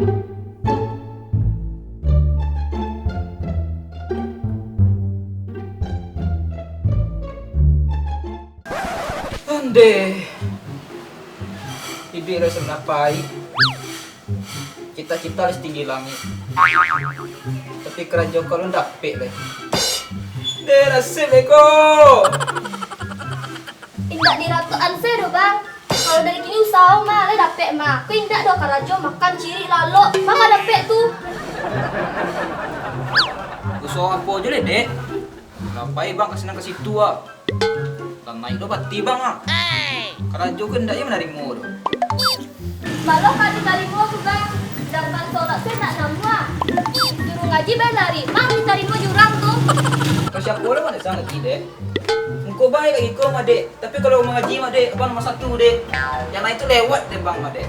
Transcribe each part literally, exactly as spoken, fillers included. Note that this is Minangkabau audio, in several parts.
Ondeh. Iduik lah sanang pai. Cita-cita lah satinggi langik. Tapi karajo ko alun dapek lai. Deh, nasib lai ko. Indak diratukan se doh, Bang. Kalau dari kini usaho mah, lai dapek mah. Ko indak doh karajo, makan cirik lalok, mah ka dapek tu. Usaho apo jo lai, Dek? Lah pai bang ka sinan ka situ, ah. Lah naik do pati bang, ah. Karajo ko indak iyo manarimo tu. Malah ka ditarimo tu, Bang. Sedangkan solat tu indak namuah. Suruah ngaji bae lari, mah ditarimo jo urang tu. Ka siapo lah, Mak, ngaji, Dek? Muko bae ka iko, Mak, Dek. Tapi kalau mangaji, Mak, Dek, abang nomor satu, Dek. Yang lain tu lewat dek bang, Mak, Dek.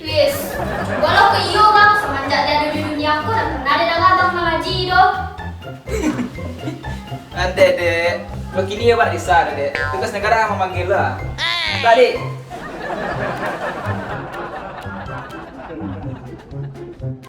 Wis, cubolah ko iyo, Bang. Samanjak dek ado di dunia ko, dak pernah dek danga abang mangaji doh. Andeh, Dek. Kalau kini abang bisa, Dek. Tugas nagara mamanggia lah. Tadi.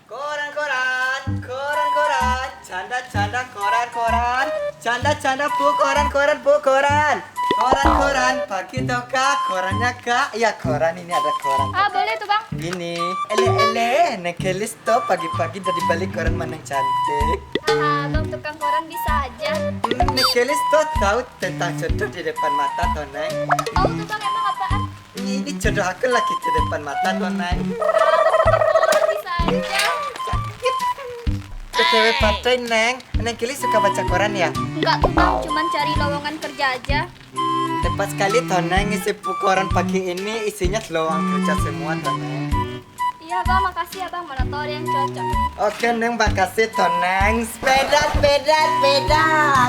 Koran-koran, koran-koran, canda-canda koran-koran, canda-canda pu koran-koran, pu koran. Koran-koran, pagi toka, korannya kak, ya koran ini ada koran. Ah, boleh tuh, Bang. Ini, ele-ele, Neng Kelis to pagi-pagi dari balik koran manang cantik. Ah, Bang tukang koran bisa aja. Hmm, Neng Kelis to tahu tentang jodoh di depan mata to, Neng? Tahu tuh, Bang, emang apaan? Ini jodoh aku lagi di depan mata ko, Neng. Bisa aja. Sakit. P T W patai, Neng. Neng Kili suka baca koran, ya? Enggak tuh, Bang. Cuman cari lowongan kerja aja. Tepat sekali, toh, Neng. Isi buku koran pagi ini isinya lowongan kerja semua, toh, Neng. Iya, Bang. Makasih ya, Bang. Mana tahu ada yang cocok. Oke, Neng. Makasih, toh, Neng. Sepeda, sepeda, sepeda.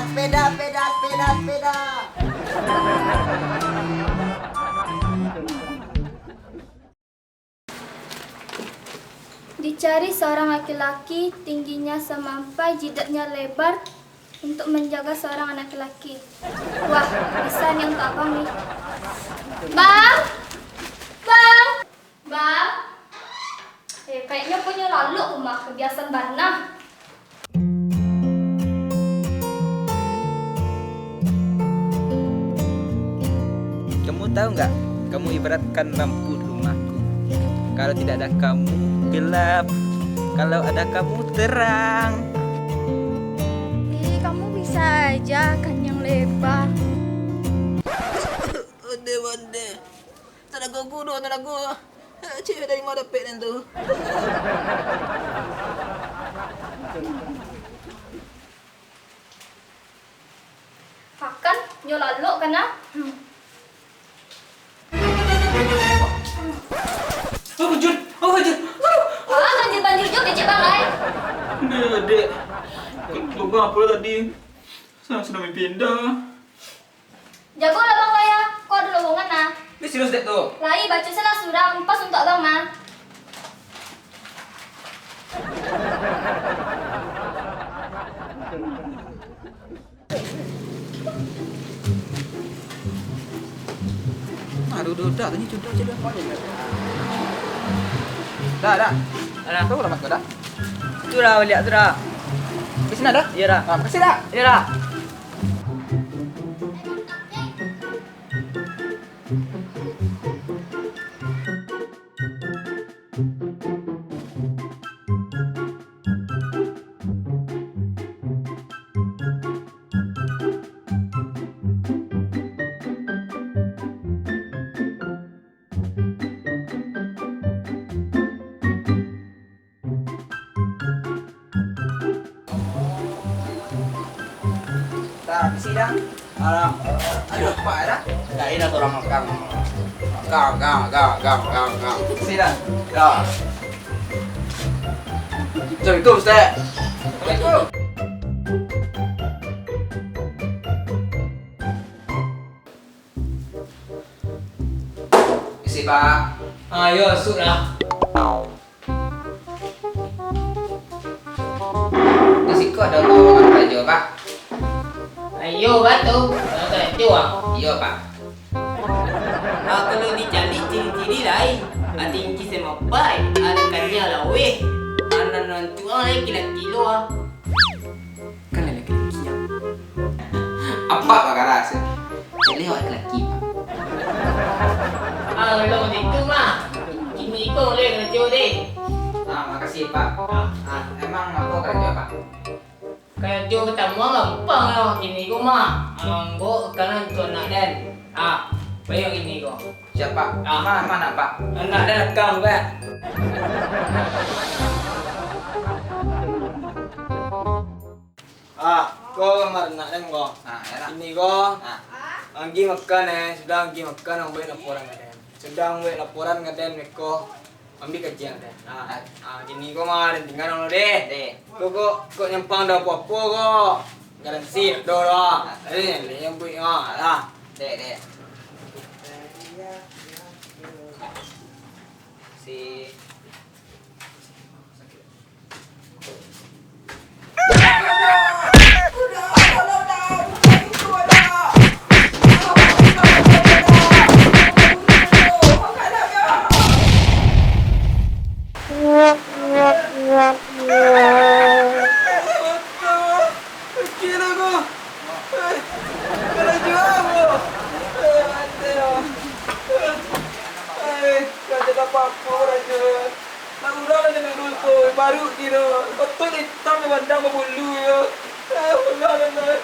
Sepeda, sepeda, sepeda, sepeda. Dicari seorang laki-laki, tingginya semampai, jidatnya lebar, untuk menjaga seorang anak laki-laki. Wah, bisa nih untuk abang nih. Bang! Bang! Bang! Eh, kayaknya punyo lalok rumah, kebiasaan bana. Kamu tahu nggak? Kamu ibaratkan lampu di rumahku. Kalau tidak ada kamu, gelap. Kalau ada kamu, terang. Ih, kamu bisa aja, kan yang lebar. Onde, onde. Tanago kudo, tanago. Cewek dari mana dapek nan tu? Makan, nyo lalok kan, ah? Hmm. Oh, banjir! Oh, banjir! Ah, banjir-banjir jo kecek bang, ai. Dek, dek. Bang, apo tadi? Saya sudah mimpi indah. Jagolah bang, wayah. Ko ado lowongan, nah. Ni serius, dek, tu? Lai, baco salah surang, pas untuk abang, mah. Aduh, duh, dah, tadi sudah je dah. Dah, dah. Dah, dah. Tahu alamat kau dah? Itu dah, baliak tu dah. Di sini dah? Iya dah. Ah, makasih dah. Iya dah. Dah, isi dah. Alah. Aduh, apa dah? Dah, ini dah orang makan. Makan, makan, makan, makan, makan, makan. Isi dah. Dah. Assalamualaikum, Ustaz. Assalamualaikum. Isi, Pak. Ah, yo, masuklah. Di siko ado lowongan karajo, Pak. Ayo, Pak, tu. Kalau karajo, ah. Iyo, Pak. Ah, kalau dicaliak ciri-ciri lain, ah, tinggi semampai, ah, kanyang lah, Weh, anak nan tu ah, laki-laki lo ah. Kan laki-laki yang. Apak bakaras. Jadi awak laki-laki, Pak. Ah, kalau gitu mah. Kini ko boleh kerja deh. Ah, makasih, Pak. Ah, ah. Emang apa kerja, Pak? Karajo partamo gampang lah, kini ko mah. Ambo kanan tu anak den. Ah, bayang kini ko. Siapa? Ah. Ma, ma anak, Pak? Anak den lakang, Pak. Ah, ko gambar anak den ko. Ah, ya lah. Kini ko. Ah. Agi makan, eh, sudah agi makan, ambo laporan ka den. Sudah ambo laporan ka den, ko. Ambiak kajian deh. Ah, ah, kini ko mah, den tingga dulu deh. Deh. Ko, ko, ko nyampang dah apo-apo ko. Garansi dah lah. Deh, deh, yang buik, ah, lah. Deh, deh. Si. Nak urang aja nak duko, baru kiro. Betul itam yang bandang babulu yo. Eh, ulah, ulah.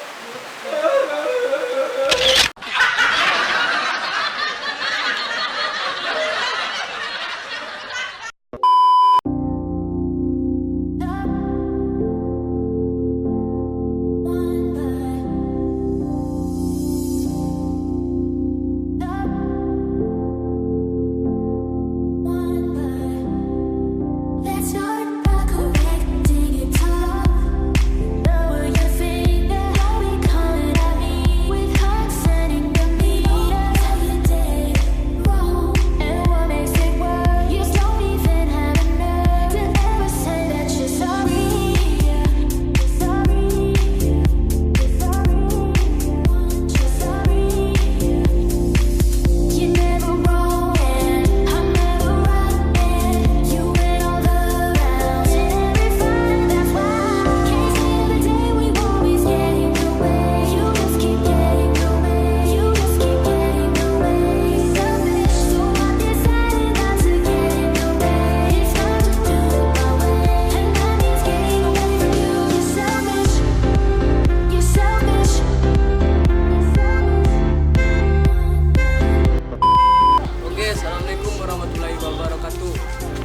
Oke, assalamualaikum warahmatullahi wabarakatuh.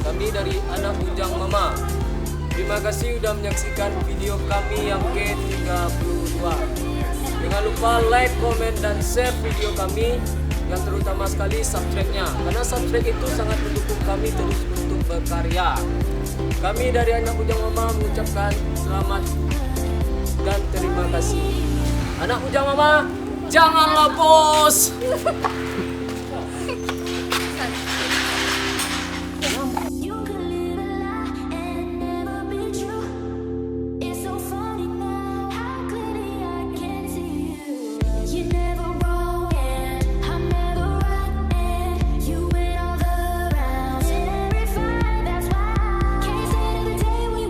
Kami dari Anak Bujang Mama. Terima kasih udah menyaksikan video kami yang ketiga puluh dua. Jangan lupa like, komen, dan share video kami. Yang terutama sekali subscribe-nya. Karena subscribe itu sangat mendukung kami terus untuk berkarya. Kami dari Anak Bujang Mama mengucapkan selamat dan terima kasih. Anak Bujang Mama, janganlah bos.